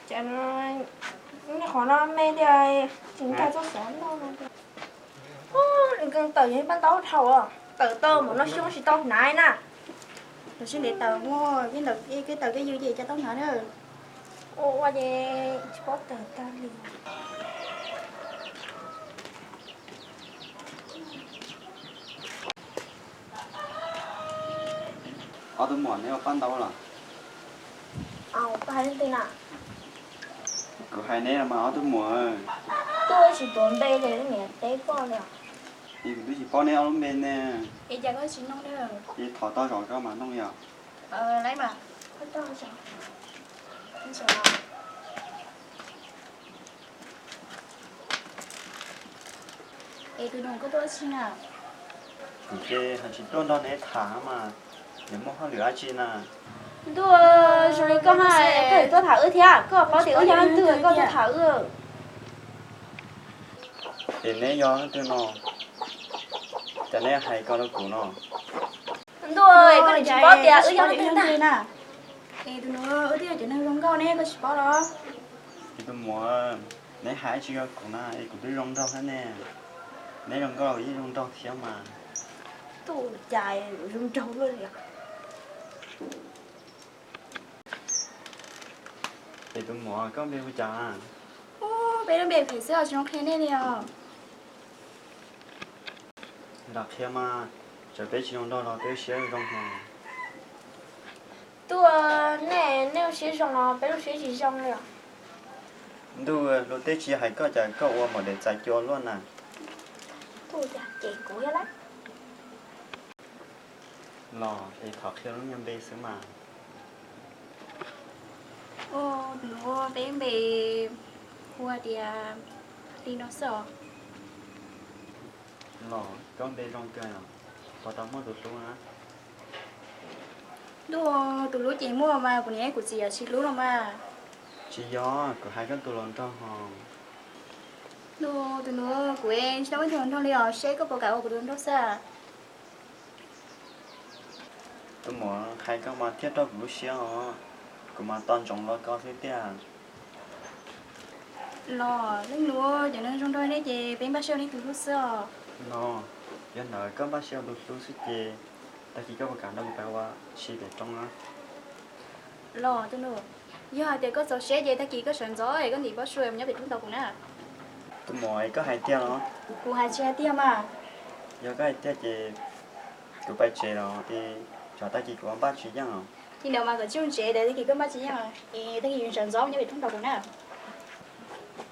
Ces qhov no me tiag, tsis nkag txoj xov no. Nws tawm yog paj ntaub dhau, tawm tau mus no xyoo tsis tau hnav na. Los sib ntev tawm, ib ntawm ib tawm keb yws ces cov tau hnav na. Ua ua ces tsis paub tawm tag li. Ob tug muam, neb ua paj ntaub los? Au, koj hais leej twg na? Kuv hais neb los mas ob tug muam. Twb tsis tuav npe ces niam teb koj li. Es kuv twb tsis paub neb ob lub npe ne. Es cas koj tsis nug na? Es thov tau zaum koj mam nug yom. Lawv mas, koj tau zaum. Es tus nus koj tuaj ua tsi na? Kuv ces haj tsis tuaj nrog neb tham mas, neb muaj hauj lwm dab tsi na? Ntuj, zoo li koj hais, koj yuav tuaj tham wb thiab, koj paub tias wb yog leej twg koj tuaj tham wb. Es neb yog leej twg no? Cas neb hais ko rau kuv no? Ntuj, koj tsis paub tias wb yog leej twg ntag na? Es tus nus, wb twb yog cov neeg zoo nkauj ne, koj tsis paub los? Es tus muam, neb hais dab tsi rau kuv na, es kuv twb zoo nraug thiab ne. Neb zoo nkauj los yeej zoo nraug thiab mas. Tus cas zoo nraug luaj li. Es tus muam, koj npe hu cas? Peb lub npe phem xwb os, tsis zoo qhia nej li os. Lam qhia mas, txawm peb tsis zoo nraug los peb siab zoo hos. Tuaj, nej, nej lub siab zoo los peb lub siab tsis zoo li os. Ntuj, luag twb tsis hais koj cas koj ua maum dev txais cua luaj na. Tuaj, cas cem kuv thiab lawm. Los es thov qhia lub nyuag npe xwb mas. Tus nus, peb npe hu tias li no xwb os. Los koj npe zoo kawg, puas tau muaj tus hlub na? Ntuj, tus hlub ces muaj mas, kuv niam kuv txiv yuav tsis hlub los mas. Tsis yog, kuv hais koj tus hluas nraug hos. Ntuj, tus nus, kuv tsis tau muaj tus hluas nraug li os, seb koj puas kam ua kuv tus hluas nraug xwb. Tus muam, hais koj mas thiaj raug kuv lub siab os, kuv mas tos ntsoov los koj xwb tiag. Los leej nus, cov neeg zoo nraug li nej ces peb npaj siab ua nej tus hlub xwb os. Los yog ntawd koj npaj siab ua tus hlub xwb ces tag kis koj puas kam nrog kuv pais ua si pem roob na? Los tus nus, yog hais tias koj txaus siab ces tag kis koj sawv ntxov es koj ntim pob su mus nyob pem roob tos kuv na. Tus muam, koj hais tiag los? Kuv hais tsis hais tiag mas. Yog koj hais tiag ces kuv pais tsev los es tsam tag kis kuv npaj tsis yeej os. Li ntawd mas kom tsij mus tsev, tag kis koj npaj tsis yeej es tag kis sawv ntxov mus nyob pem roob tos kuv na.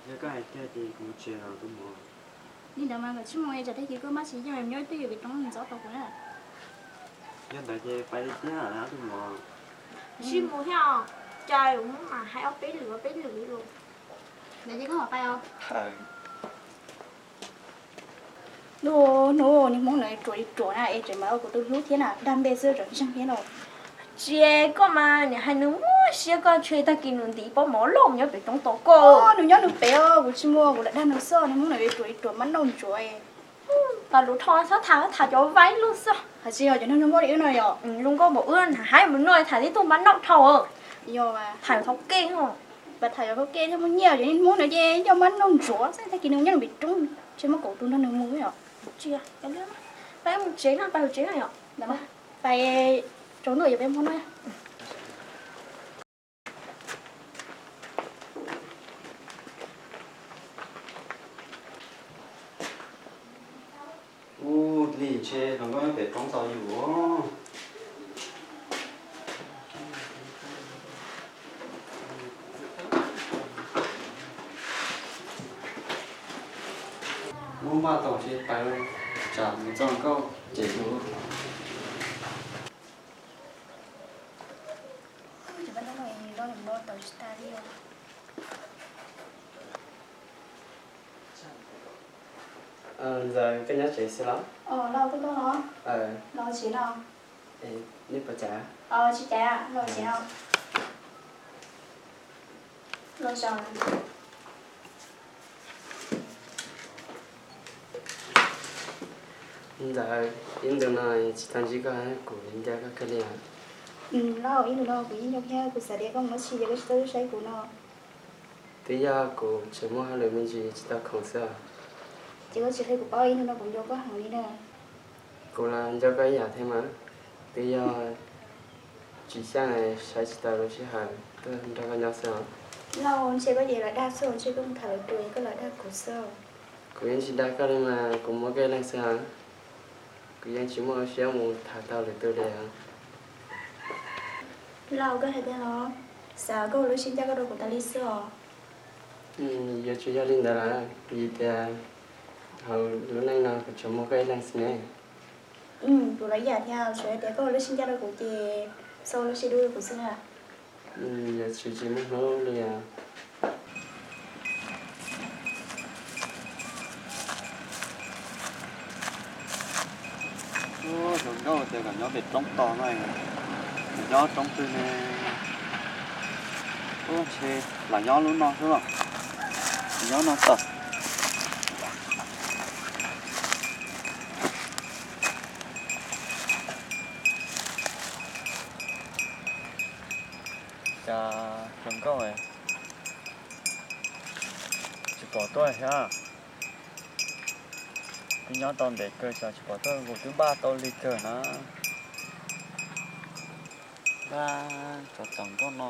Yog koj hais tiag ces kuv mus tsev los tus muam. Li ntawd mas kom tsij mus, tsam tag kis koj npaj tsis yeej mus nyob twj ywm pem roob ntxov tos kuv na. Yog ntawd ces pais li thiab tus muam. Tsij mus thiab os, cas yuav muab mas hais ob peb lwm ob peb lwm li. Ntawd ces koj mam pais os. Ntuj, ntuj, niag hmoob no ruam li ruam na, es tseem mas ua kuv tus hlub thiab na, dag npe xwb tseem ntseeg thiab no. Tsis, koj mas niam hais nws muaj siab koj, ntshe tag kis nws ntim pob mov loj nyob pem roob tos koj. Nws nyob nws pem os, kuv tsis muaj, kuv lam dag nws xwb, niag hmoob no ruam li ruam mab noj ntsuav. Pas lus tho txhob tham, tham cov vaib lug xwb. Hais tsis yog cov neeg zoo nkauj li wb no yom? Zoo nkauj npaum wb na, hais mus no tham tib tug mab noj dhau. Yog, tham yog thov kej, pas tham yog thov kej thiaj muaj nyiaj, cov niag hmoob no ces yog mab noj ntsuav xwb, tag kis nws nyob nws pem roob, tsis muaj kaum tus nrog nws mus yom. Tsis, pais mus tsev no, pais hauv tsev no yom. Pais tsaus ntuj yuav peb mus no. Ub, li ntshe hluas nkauj nyob pem roob tos yus. Ub, npaj tau seb pais, tsam mus txog nkauj cem yus. Ntxawm, koj nyob tsev xwb los? Los, koj tuaj los? Los tsev no. Nej puas caiv? Tsis caiv, los tsev no. Los tsev. Ntxawm, ib ntus no tsis tau ntsib koj, kuv nco koj kawg li. Lauj, ib ntus no kuv yeej nco thiab, kuv xav tias koj mus ua si ces koj tsis tau tuaj saib kuv no. Twb yog kuv tsis muaj hauj lwm me ntsis tsis tau khoom xwb. Ces koj tsis qhia kuv paub ib hnub no kuv nco koj heev li na. Kuv los nco koj ib yam thiab mas. Twb yog tsis xyaaj saib tsis tau lub sij hawm tuaj nrog koj nyob xwb os. Lauj, ntshe koj ces los dag xwb, ntshe koj mus tham lwm tus es koj los dag kuv xwb. Kuv yeej tsis dag koj li mas, kuv muaj koj ib leeg xwb os. Kuv yeej tsis muaj siab mus tham tau lwm tus li os. Lauj, koj hais tiag los? Xav koj ua lub siab ncaj koj rau kuv tas li xwb os. Yuav tsis yog li ntawd lawm, vim tias hauv lub neej no kuv tsuas muaj koj ib leeg xwb ne. Kuv los ib yam thiab, tsuas yog tias koj ua lub siab ncaj rau kuv ces txhob ua lub siab dub rau kuv xwb na. Yuav tsis tsis muaj hnub li os. Ub, zoo nkauj tias kom nyob pem roob tod no, nyob roob twg ne? Ub, ntshe lam nyob lub no xwb los, nyob no tod. Cas zoo nkauj, tsis pom tuaj thiab. Twb nyob tau ntev kawg cas tsis pom tuaj, kuv twb npaj tau lig kawg na. Npaj txog txog nkauj no,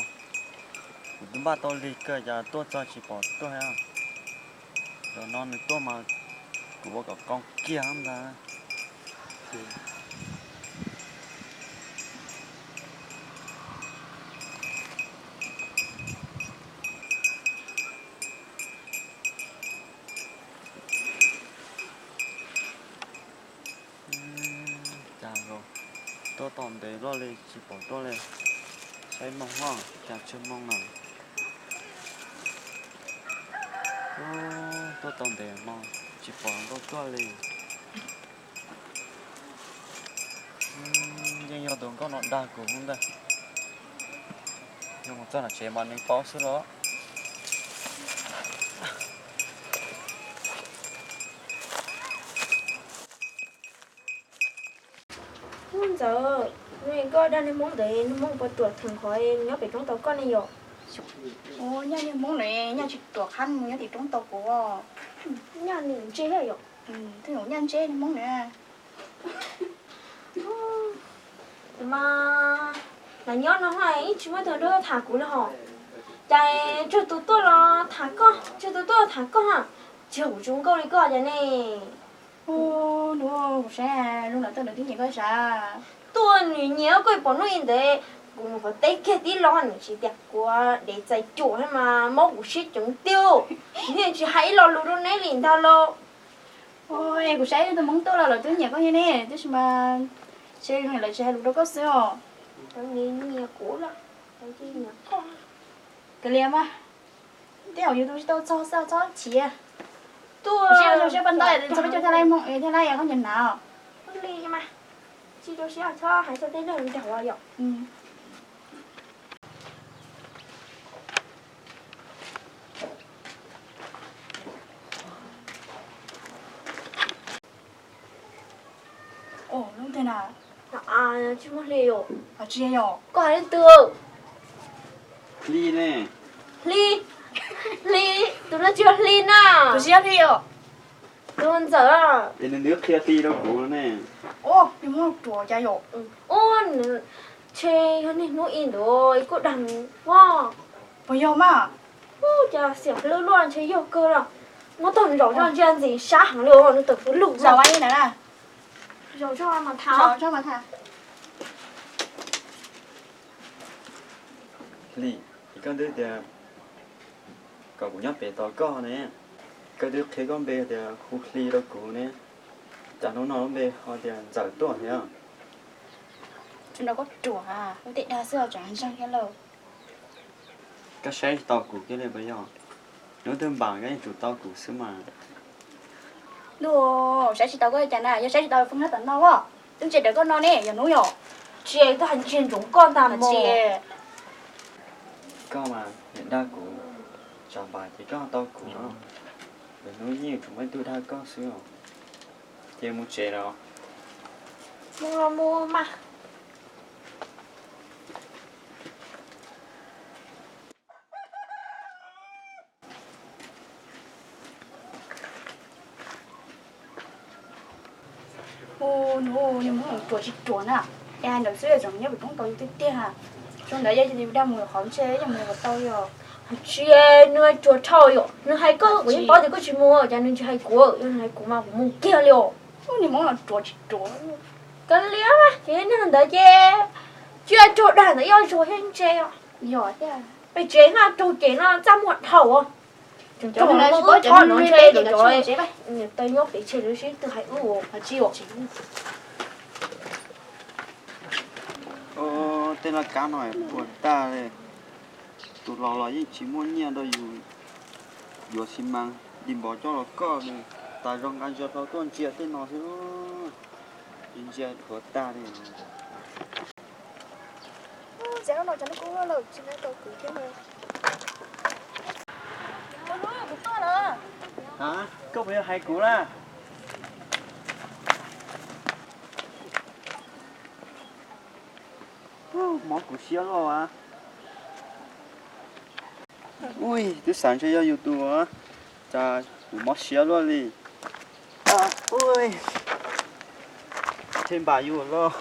kuv twb npaj tau lig kawg cas tuaj txog tsis pom tuaj thiab. Zaum no nws tuaj mas kuv ua kom qoo kiag ntag. Cas los tuaj tau ntev luaj li tsis pom tuaj li. Saib moos hos, cas tsawg moos lawm. Tuaj tau ntev no tsis pom nkauj tuaj li. Yeej yog tus nkauj no dag kuv ntag. Yog mus txog nram tsev mas nws paub xwb los. Ub, Ntxawm, koj dag niag Hmoob ntawd, niag Hmoob puas ruam theem qhov nws nyob pem roob tos koj ne yom? Ub, nyaj niag Hmoob ntawd nyaj tsis ruam qhab mus nyob tim roob tos kuv. Nyaj nws ntse yom? Twb nyuam nyaj ntse niag Hmoob ntawd. Mas lam nyob no hos yeej tsis muaj tus tuaj tham kuv li hos. Cas tsawg tus tuaj los tham koj, tsawg tus tuaj los tham koj, tsis yog kuv zoo nkauj li koj cas ne. Ub, hnub kuv saib zoo lawm tuaj nws twb nyiam koj sav. Tuaj nws nyiam koj pom hnub i ntawd, kuv mus qhov teb kiag tib lo nws tsis tias kuv dev txais cuam mas mob kuv siab ceev tiag. Nws yeej tsis hais ib lo lus rau neb li ntag lauj. Ua, kuv saib tus Hmoob tuaj los lawv twb nyiam koj thiab ne, tab sis mas ntshe lawv tsis hais lus rau koj xwb os. Lawv nyiam kuv los lawv tsis nyiam koj. Kav liam mas, tej zaum yus tus tsis tau txog xwb txhob chim. Tuaj, txhob pab ntawd, txhob pab coj thiaj li mus thiaj li koj nyiam hnav os. Li mas, tsis rau siab txhob hais txog tej neeg nraug yom. Ub, lub twg na? Tsis muaj Hli os. Tsis yog. Koj hais leej twg? Hli ne. Hli, Hli, tus no tsis yog Hli na. Tus tsis yog Hli os. Tus Ntxawm. Es nws twb qhia Hli rau kuv ne. Ub, nws muab ruam cas yom? Ub, ntshe yog niaj hnub i ntawd kuj dag nws os. Puas yog mas? Ub, cas xiam hlwb luaj, ntshe yog kawg los. Muab tog zaum zoj ntsia ntxim sab heev li os, nws tawm kuv lug. Zaum ib na. Zaum zoj mas tham. Hli, es koj twb tias kom kuv nyob pem tos koj ne, koj twb qhia koj npe tias hu Hli rau kuv ne, cas hnub no lub npe ho tias Ntxawm tuaj thiab? Tsuas nrog koj ruam, lub teb dag xwb tseem ntseeg thiab lauj. Koj saib tsis tau kuv kiag li puas yog? Hnub twg npam koj yeej tsum tau kuv xwb mas. Ntuj, saib tsis tau koj cas na, yog saib tsis tau pheej nyob tom no os. Twb ntsia rawv koj no ne, yog hnub yom. Tsis, koj hais ntsia ntsoov koj ntag mog. Koj mas niam dag kuv, tsam npam ces koj tau kuv os. Lwm hnub yeej tsum muaj ib tug dag koj xwb os. Ces mus tsev lawm. Mus los mus mas. Nws, nws muab ruam tsis ruam na. Es hais ntawd xwb, tseem nyob pem roob tod yus tiag tiag. Tsob ntawd yog dag mus qhov ntshe yog mus kom tau li os. Tsis, nws ruam dhau yom, nws hais koj kuv yeej paub tias koj tsis mus, cas nws tsis hais kuv, yog nws hais kuv mas kuv mus kiag li os. Nws muab ruam tsis ruam. Kav liam, ces neeg ntawd ces cia raug dag ntawd ib zaug thiab ntshe. Yog thiab. Peb tsev no raug ces no txaj muag dhau. Tseem cov no tsis paub cov no ntshe cov taw nyob pem tsev lawv sib tw hais wb. Tej laj kab no puas tag li. Tus los los yeej tsis muaj nyiaj rau yus yuav xi mas, di npov coj los koj li. Tas zog nqa ntsia dhau tuaj ntsia tej no xwb, ntsia dhuav tag li. Koj puas yog hais kuv na? Mob kuv siab luaj as. Ui, twb xav ntshe yog yus tus, cas kuv mob siab luaj li. Ui, tshem npam yus los.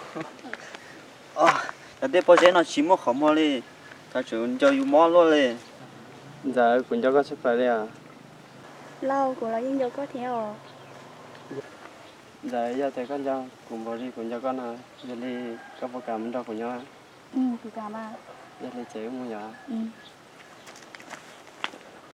Cov tej pob zeb no tsis muaj qhov muag li, cas tseem nco yus mob luaj li. Ntxawm, kuv nco koj tshaj plaws li os. Lauj, kuv los yeej nco koj thiab os. Ntxawm, yog tias koj nco kuv npaum li kuv nco koj no, yog li koj puas kam mus nrog kuv nyob? Kuv kam mas. Yog li ces wb mus yom.